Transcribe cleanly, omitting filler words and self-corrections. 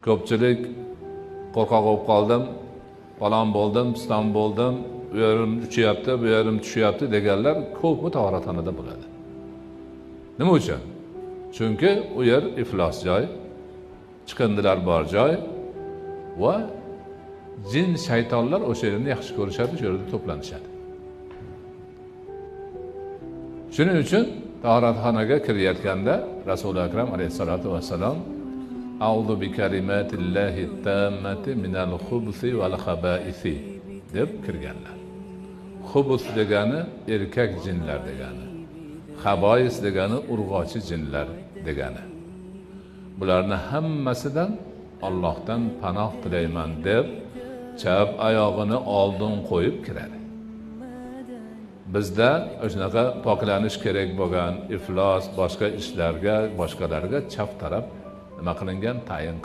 Ko'pchilik qo'rqoq bo'lib qoldim, falon bo'ldim, piston bo'ldim, u yerim uchyapti, bu yerim tushyapti deganlar ko'pi tahoratxonada bo'ladi. Nima uchun? Chunki u yer iflos joy, chiqindilar bor joy va jin shaytonlar o'sha yerni yaxshi ko'rishadi, o'sha yerda to'planishadi. Shuning uchun tahoratxonaga kirayotganda Rasuli Akram alayhissalatu vassalom "A'udhu bi kalimatillahi tammati minal xubusi val xabaisi" deb kirganlar. Xubus degani erkak jinlar degani, xabois degani urg'ochi jinlar degani. Bularni hammasidan Allohdan panoh tilayman deb chap oyog'ini oldin qo'yib kiradi. Bizda shunaqa poklanish kerak bo'lgan iflos boshqa ishlarga, boshqalarga chap taraf nima qilingan, tayin